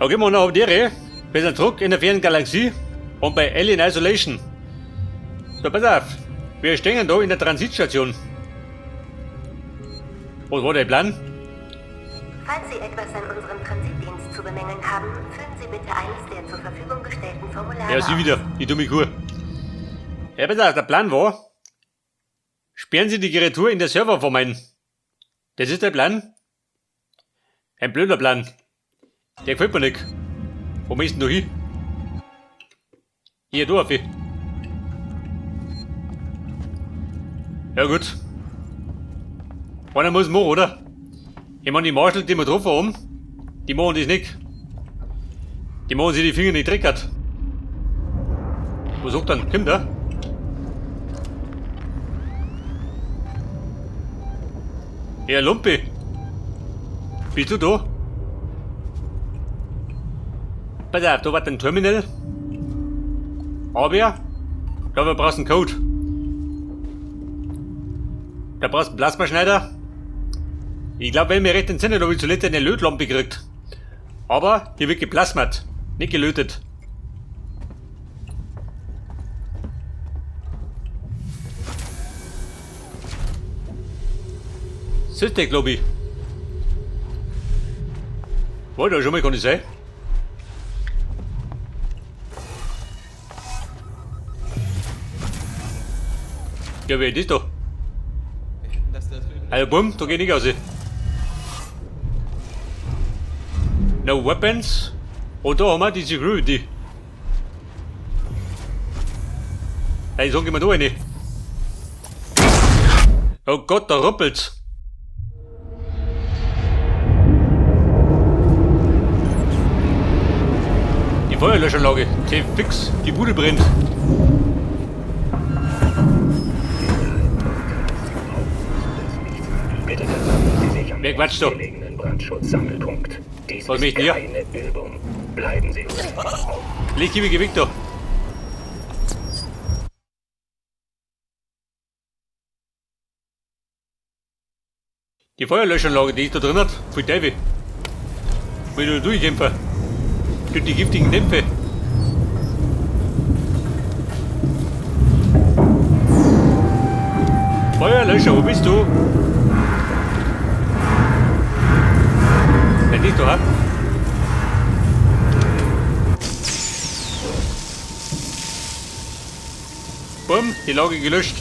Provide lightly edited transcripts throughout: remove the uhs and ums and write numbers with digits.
Okay, Männer, habt ihr Wir sind zurück in der fernen Galaxie und bei Alien Isolation. So, pass auf. Wir stehen da in der Transitstation. Was war der Plan? Falls Sie etwas an unserem Transitdienst zu bemängeln haben, füllen Sie bitte eines der zur Verfügung gestellten Formulare Ja, sie aus. wieder, die dumme Kuh. Ja, pass auf, der Plan war, sperren Sie die Kreatur in der Serverfarm ein. Das ist der Plan. Ein blöder Plan. Der gefällt mir nicht. Wo möchtest du hin? Hier, du, Affi. Ja, gut. Einer muss machen, oder? Ich meine, die Marshall, die wir getroffen haben, die machen das nicht. Die machen sich die Finger nicht dreckert. Was sagt dann? Kommt er? Ja, Lumpi. Bist du da? Pass auf, da war ein Terminal. Aber, da brauchst du einen Code. Da brauchst du einen Plasmaschneider. Ich glaube, wenn ich mich recht entsinne, da habe ich zuletzt eine Lötlampe gekriegt. Aber die wird geplasmat, nicht gelötet. Systec Lobby. Wollte schon mal, kann ich sein. Ja, wer ist das da? Also bumm, da geht nicht raus. No weapons. Und da haben wir die Security. Hey, sag ich mal da rein. Oh Gott, da ruppelt's. Die Feuerlöschanlage, T-Fix, die Bude brennt. Bitte versammeln Sie sich am Wer quatscht da? gelegenen Brandschutzsammelpunkt. Dies Was ist möchten hier? keine Übung. Bleiben Sie ruhig. Leg die weg da. Die Feuerlöschanlage, die ist da drin hat, voll Teufel. Will nur durchkämpfen. Durch die giftigen Dämpfe. Feuerlöscher, wo bist du? Nein, nicht da, ha? Bumm, die Lage gelöscht.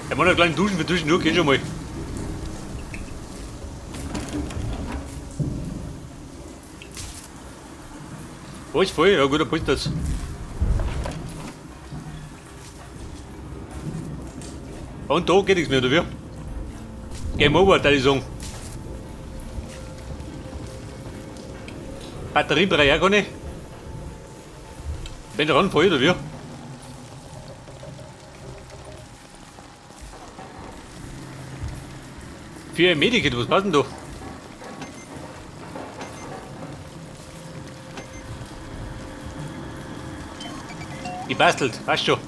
Ich muss noch kleinen Duschen für Duschen, nur geht schon mal. Alles voll? Ja gut, dann passt das. Und da geht nichts mehr, oder wie? Game over, würde ich sagen. Batterie brauche ich auch gar nicht. Bin dran voll, oder wie? Für ein Medikit, was passt denn da? Die bastelt, weißt schon.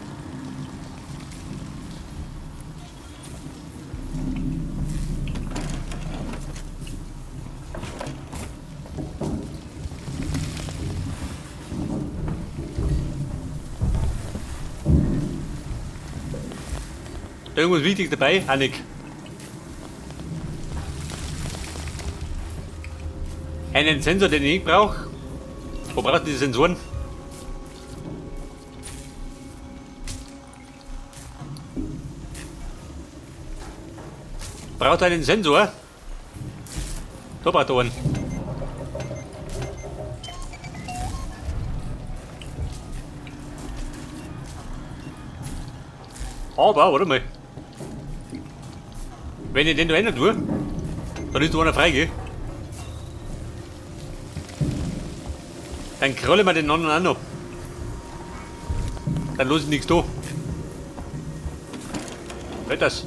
Da irgendwas Wichtiges dabei? Annik. Einen Sensor, den ich nicht brauche. Wo brauchst du diese Sensoren? Braucht einen Sensor? Da braucht er einen. Aber, warte mal. Wenn ich den da ändern tue, dann ist da einer frei, gell? Dann krolle wir den anderen auch noch. Dann los ich nichts da. Wird das?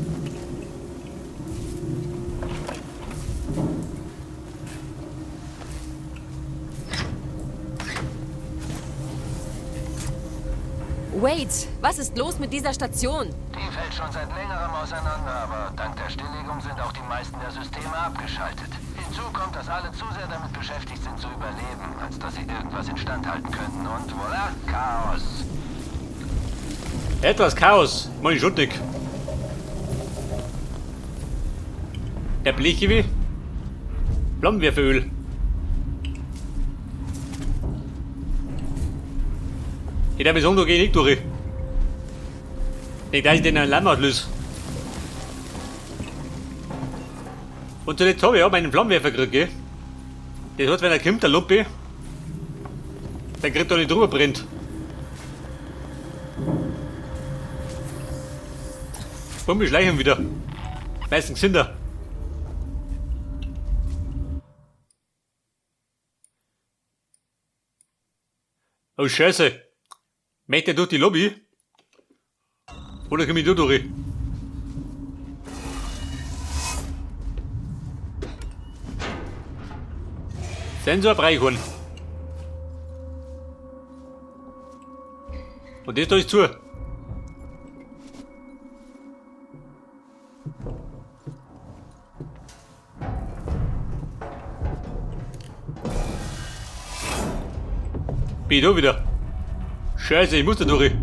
Wait, was ist los mit dieser Station? Die fällt schon seit längerem auseinander, aber dank der Stilllegung sind auch die meisten der Systeme abgeschaltet. Hinzu kommt, dass alle zu sehr damit beschäftigt sind zu überleben, als dass sie irgendwas instand halten könnten. Und voilà, Chaos. Etwas Chaos, mach ich schon dick. Der Blechiwi. Flammenwerferöl. Ich darf mir sagen, da geh ich nicht durch. Nicht, dass ich den einen Lamm auslöse. Und zuletzt habe ich auch meinen Flammenwerfer gekriegt, gell? Das hat, wenn er kommt, der Lumpe, dann kriegt er nicht drüber brennt. Und wir schleichen wieder. Meistens sind er. Oh Scheiße. Möchte er durch die Lobby? Oder komm ich da durch? Sensor Breihorn. Und das da ist zu. Bin ich da wieder. Scheiße, ich muss da durch.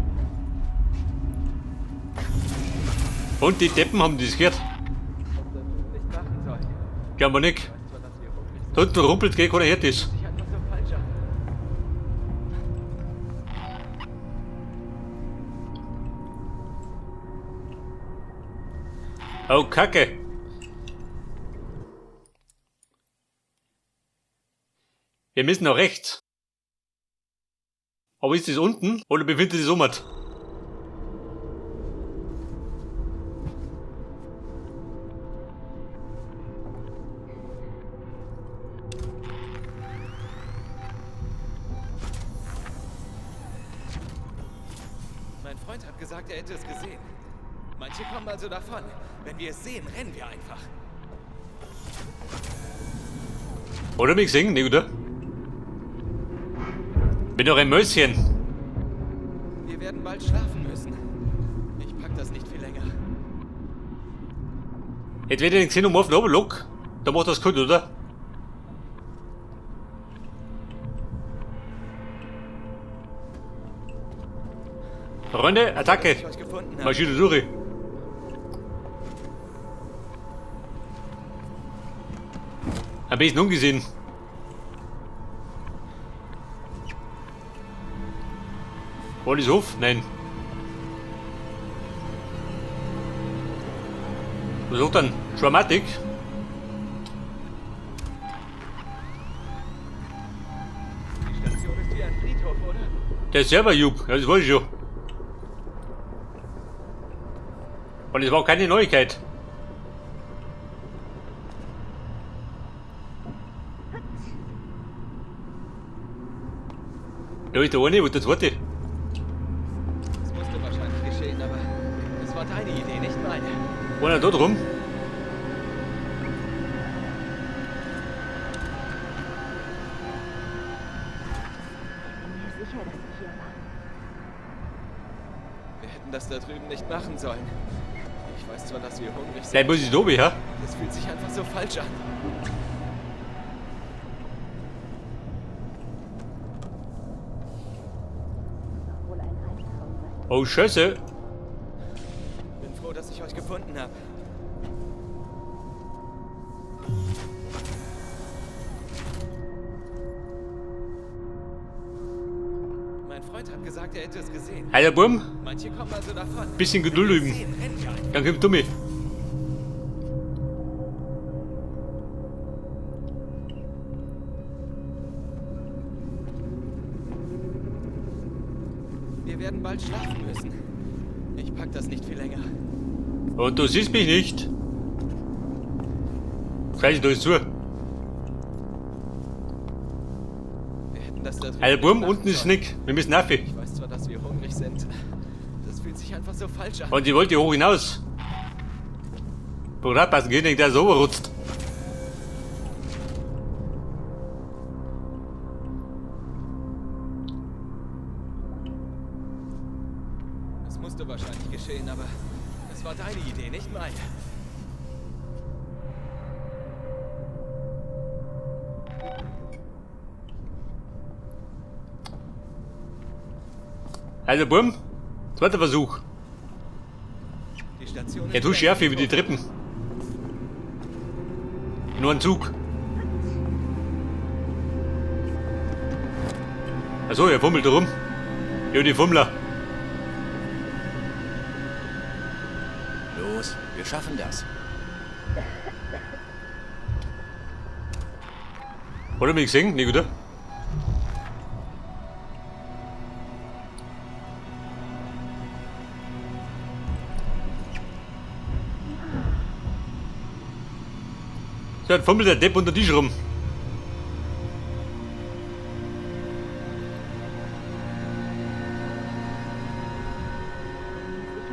Und die Deppen haben das gehört. Glauben wir nicht. Da unten rumpelt, gell, keiner hört das. Oh, Kacke. Wir müssen nach rechts. Aber ist das unten oder befindet sich das um? Mein Freund hat gesagt, er hätte es gesehen. Manche kommen also davon. Wenn wir es sehen, rennen wir einfach. Oder mich gesehen, ne, oder? Bin doch ein Mäuschen. Wir werden bald schlafen müssen. Ich pack das nicht viel länger. Jetzt werde ich den Xenomorph noch lock. Da macht das gut, oder? Freunde, Attacke! Dass ich euch gefunden habe. Maschine durch. Am besten ungesehen. Alles auf? Nein. Was sagt dann? Dramatic? Die Station ist wie ein Friedhof, oder? Der ist selber Jupp, ja, das weiß ich schon. Und es war keine Neuigkeit. Da ist der eine und der zweite. Es musste wahrscheinlich geschehen, aber es war deine Idee, nicht meine. Einer da drum. Ich bin mir sicher, dass sie hier waren. Wir hätten das da drüben nicht machen sollen. Ich weiß zwar, dass wir hungrig sind. Vielleicht muss ich da oben, ja? Das fühlt sich einfach so falsch an. Wohl ein Albtraum sein. Oh, Scheiße. Bin froh, dass ich euch gefunden habe. Mein Freund hat gesagt, er hätte es gesehen. Alter Burm, Manche kommen also davon. bisschen Geduld üben. Sehen, rennen wir einfach. Dann kommt Dummi. Wir werden bald schlafen müssen. Ich pack das nicht viel länger. Und du siehst mich nicht. Scheiße, da ist zu. Wir hätten das da drüben Alter Burm, nicht machen unten ist sollen. Nick. Wir müssen rauf. Ich weiß zwar, dass wir hungrig sind. Das fühlt sich einfach so falsch an. Und die wollte hoch hinaus. Bruder, passen, geht nicht, der ist runterrutscht. Es musste wahrscheinlich geschehen, aber es war deine Idee, nicht meine. Also, Bumm. Zweiter Versuch. Die Station Ja, du schärf über die Treppen. Nur ein Zug. Achso, er fummelt rum. Ja, die Fummler. Los, wir schaffen das. Hat er mich gesehen? Nicht, oder? So, jetzt fummelt der Depp unter den Tisch rum. Sicher,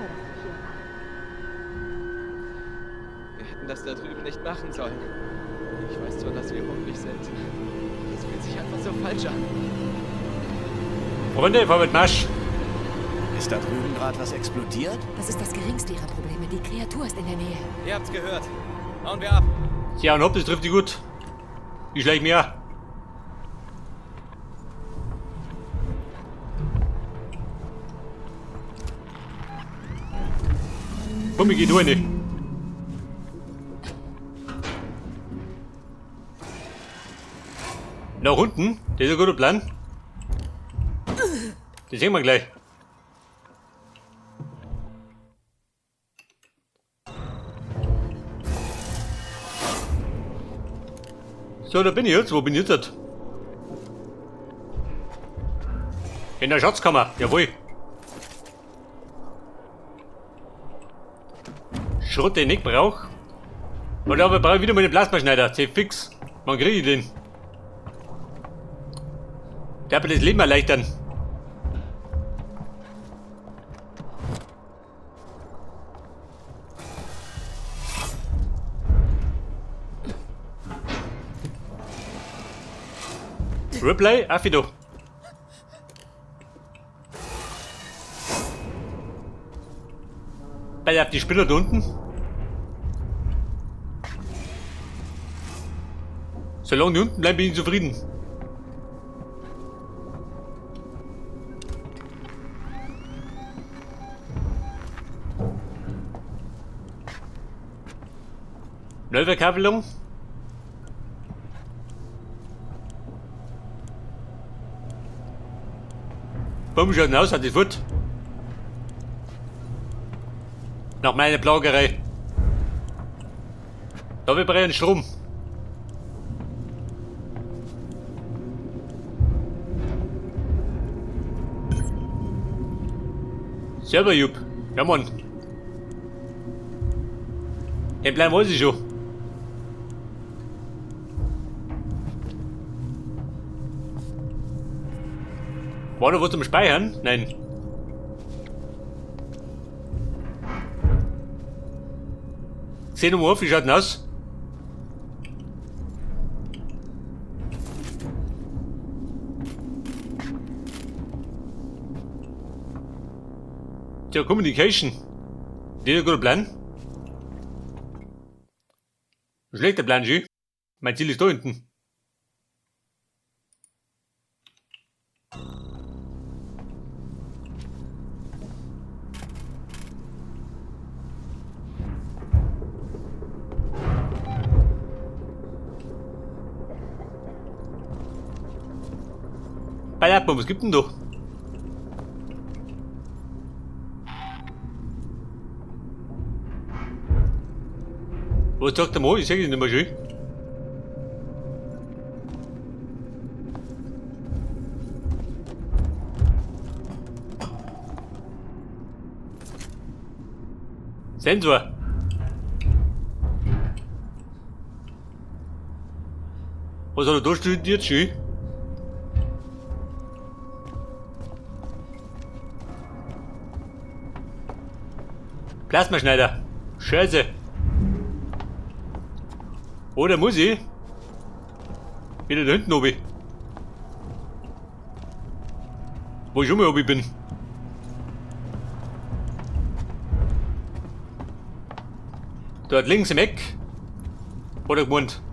dass du hier warst. Wir hätten das da drüben nicht machen sollen. Ich weiß zwar, dass wir hungrig sind. Das fühlt sich einfach so falsch an. Freunde, vorwärts Marsch. Ist da drüben gerade was explodiert? Das ist das geringste ihrer Probleme. Die Kreatur ist in der Nähe. Ihr habt's gehört. Hauen wir ab. Ja, und hopp, das trifft die gut. Ich schleich mir auch. Komm, ich geh durch nicht. Nach unten, das ist ein guter Plan. Das sehen wir gleich. So, da bin ich jetzt. Wo bin ich jetzt? In der Schatzkammer. Jawohl. Schrott, den ich nicht brauch. Und aber brauche ich wieder mal den Plasmaschneider. C fix. Wann kriege ich den? Der wird das Leben erleichtern. Ripley, Affido. Bei auf die Spinner da unten. Solange die unten bleiben, bin ich zufrieden. Neuverkabelung. Bumm, schaut aus, hat die fort. Nach meiner Plagerei. Da wir brennen Strom. Selber Jupp. Ja Mann. Den Plan weiß ich schon. War da was zum Speichern? Nein. 10 Uhr, wie schaut denn aus? Tja, Communication. Der ist ein guter Plan. Ein schlechter Plan, schön. Mein Ziel ist da hinten. Bei der was gibt denn da? Was sagt der Mo? Ich seh dich nicht mehr schön. Sensor. Was hat er da studiert? Schön. Plasmaschneider. Scheiße. Oder muss ich? Wieder da hinten oben. Wo ich schon mal oben bin. Dort links im Eck. Hat er gemeint.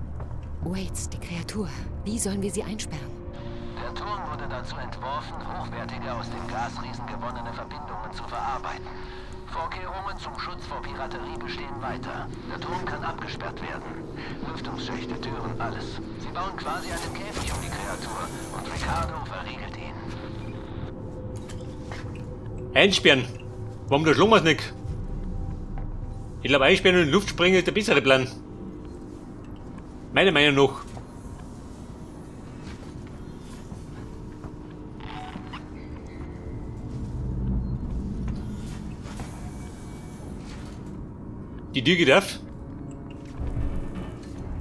Waits, die Kreatur. Wie sollen wir sie einsperren? Der Turm wurde dazu entworfen, hochwertige aus dem Gasriesen gewonnene Verbindungen zu verarbeiten. Vorkehrungen zum Schutz vor Piraterie bestehen weiter. Der Turm kann abgesperrt werden. Lüftungsschächte, Türen, alles. Sie bauen quasi einen Käfig um die Kreatur und Ricardo verriegelt ihn. Einsperren. Warum da schlagen wir's nicht? Ich glaube, einsperren und in die Luft springen ist der bessere Plan. Meiner Meinung nach. Die Tür geht auf.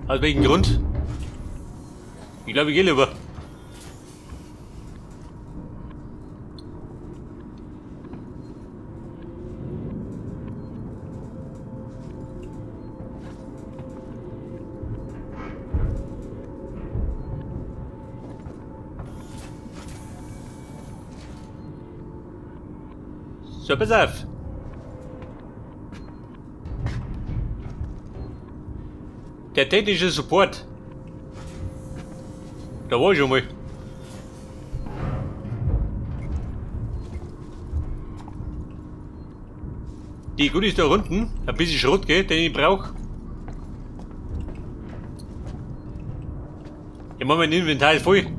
Aus welchem Grund? Ich glaube, ich gehe lieber. So, pass auf. Der technische Support. Da war ich schon mal. Die Goodies da unten, ein bisschen Schrott, gell, den ich brauch. Ich mach mein Inventar ist voll. Der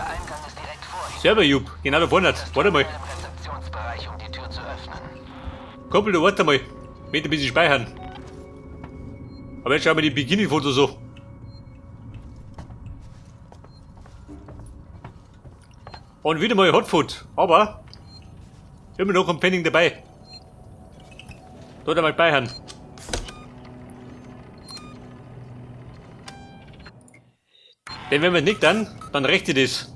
Eingang ist direkt vor Ihnen. Server Jupp, genau da vorne. Warte mal. Im Rezeptionsbereich, um die Tür zu öffnen. Kumpel, du warte mal. Mit ein bisschen speichern. Aber jetzt schauen wir die Bikini-Fotos so. Und wieder mal Hotfood, aber immer noch ein Pfennig dabei. Dort einmal speichern. Denn wenn wir nicht dann rächt sich das.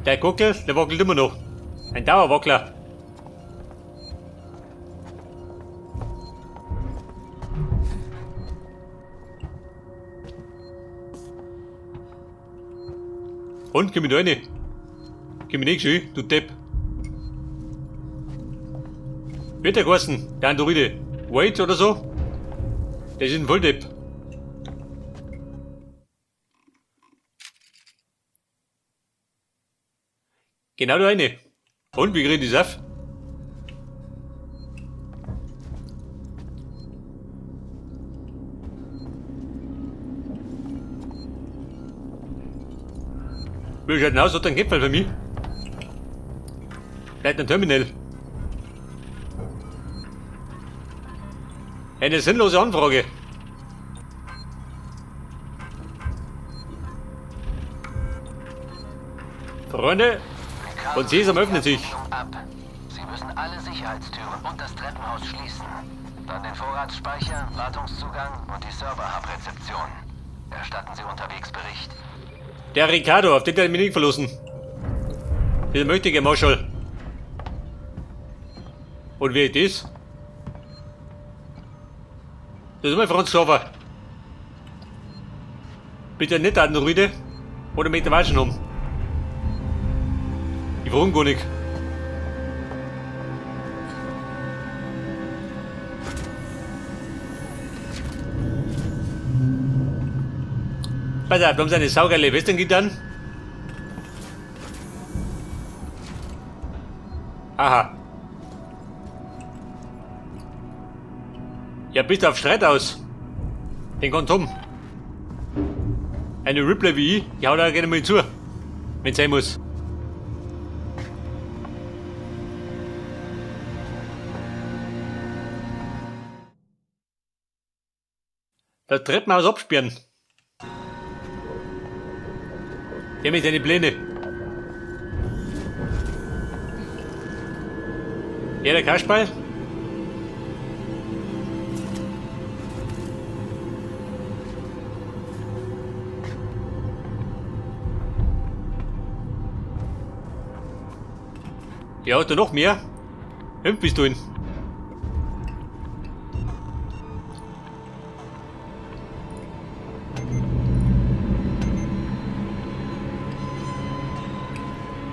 Der Gockel, der wackelt immer noch. Ein Dauerwackler. Und, komm ich da rein? Komm ich nicht schön, du Depp. Wird der geheißen, der Androide? Wade oder so? Der ist ein Volldepp. Genau da rein. Und, wie krieg ich das auf? Wie schaut denn aus? Hat er einen Gipfel für mich? Bleibt ein Terminal. Eine sinnlose Anfrage. Freunde, Ricardo und Sesam schließt die öffnet sich. Verbindung ab. Sie müssen alle Sicherheitstüren und das Treppenhaus schließen. Dann den Vorratsspeicher, Wartungszugang und die Server-Hub-Rezeption. Erstatten Sie unterwegs Bericht. Der Ricardo, auf den hat ich mich nicht verlassen. Der möchte ich Marshall. Und wer ist das? Das ist mein Franz Xaver. Bitte nicht Androide oder mit der Watschen um. Ich warum gar nicht. Pass auf, wir haben seine saugeile Western getan. Aha. Ja, bist du auf Streit aus. Den Kondom. Eine Ripley wie ich, die haut da gerne mal zu. Wenn's sein muss. Das Treppenhaus absperren. Der mit seinen Pläne. Ja, der Kasperl. Ja, hat er noch mehr? 5 bist du in.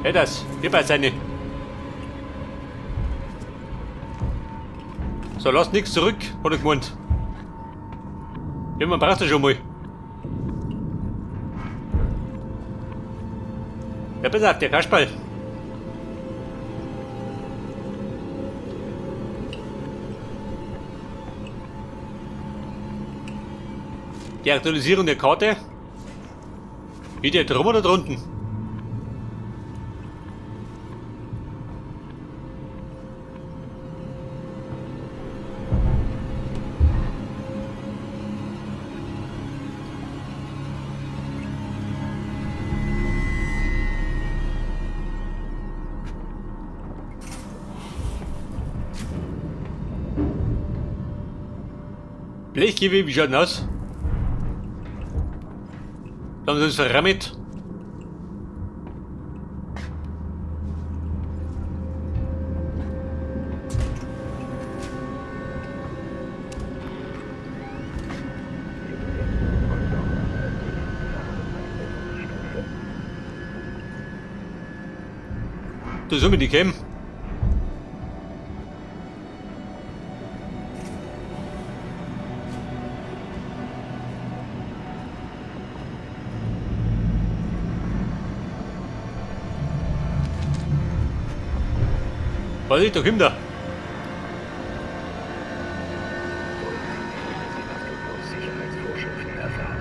Hey, das, hier bei seine. So, lass nichts zurück, hat er gemeint. Ja, man braucht das schon mal. Ja, pass auf, der Kasperl. Die Aktualisierung der Karte. Wie der drum oder drunten? Blechgewehr, wie schaut denn aus? Da haben sie uns verrammt. Da sind wir die kämen. Was ist da kommt da? Sicherheitsvorschriften erfahren.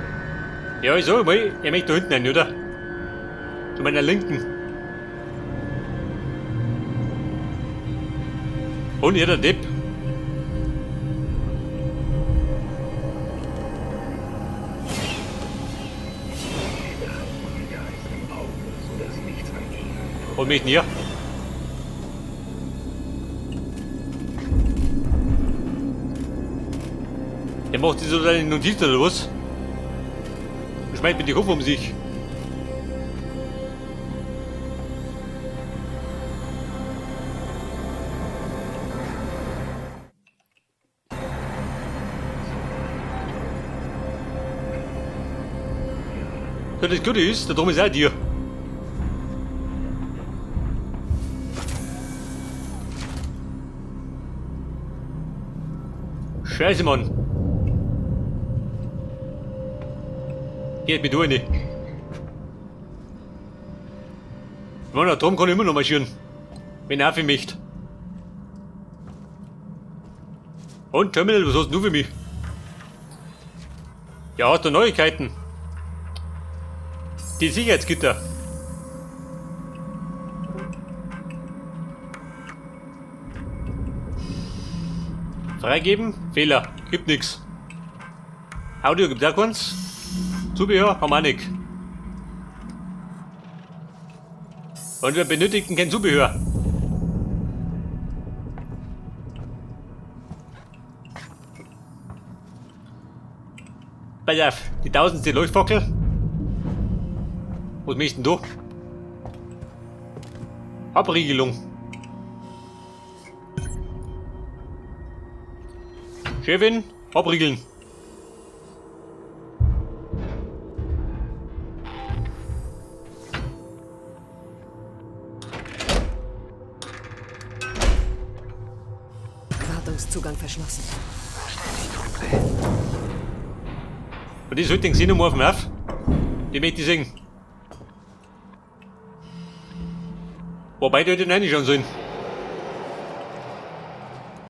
Ja, ich sag mal, er möchte da hinten rein, oder? Zu meiner Linken. Und ihr der Depp. Sie behalten die Geist im Auge, sodass nichts an ihnen Und mich hier. Der macht sich so seine Notizen oder was? Und schmeißt mit die Kopf um sich. So, das Gute ist, da drum ist auch dir. Scheiße, Mann. Geht mir durch nicht. Mann, da drum kann ich immer noch marschieren. Wenn er für mich. Und Terminal, was hast denn du für mich? Ja, hast du Neuigkeiten? Die Sicherheitsgitter. Freigeben? Fehler. Gibt nix. Audio gibt auch keins. Zubehör haben wir auch nicht. Und wir benötigten kein Zubehör. Pass auf, die tausendste Leuchtfackel. Was möchten du? Abriegelung. Chefin, abriegeln. Wartungszugang verschlossen. Bestätigt, Ripley. Und die sollte den Xenomorphen auf. Die möchte ich sehen. Wobei die hätte reinschauen sollen.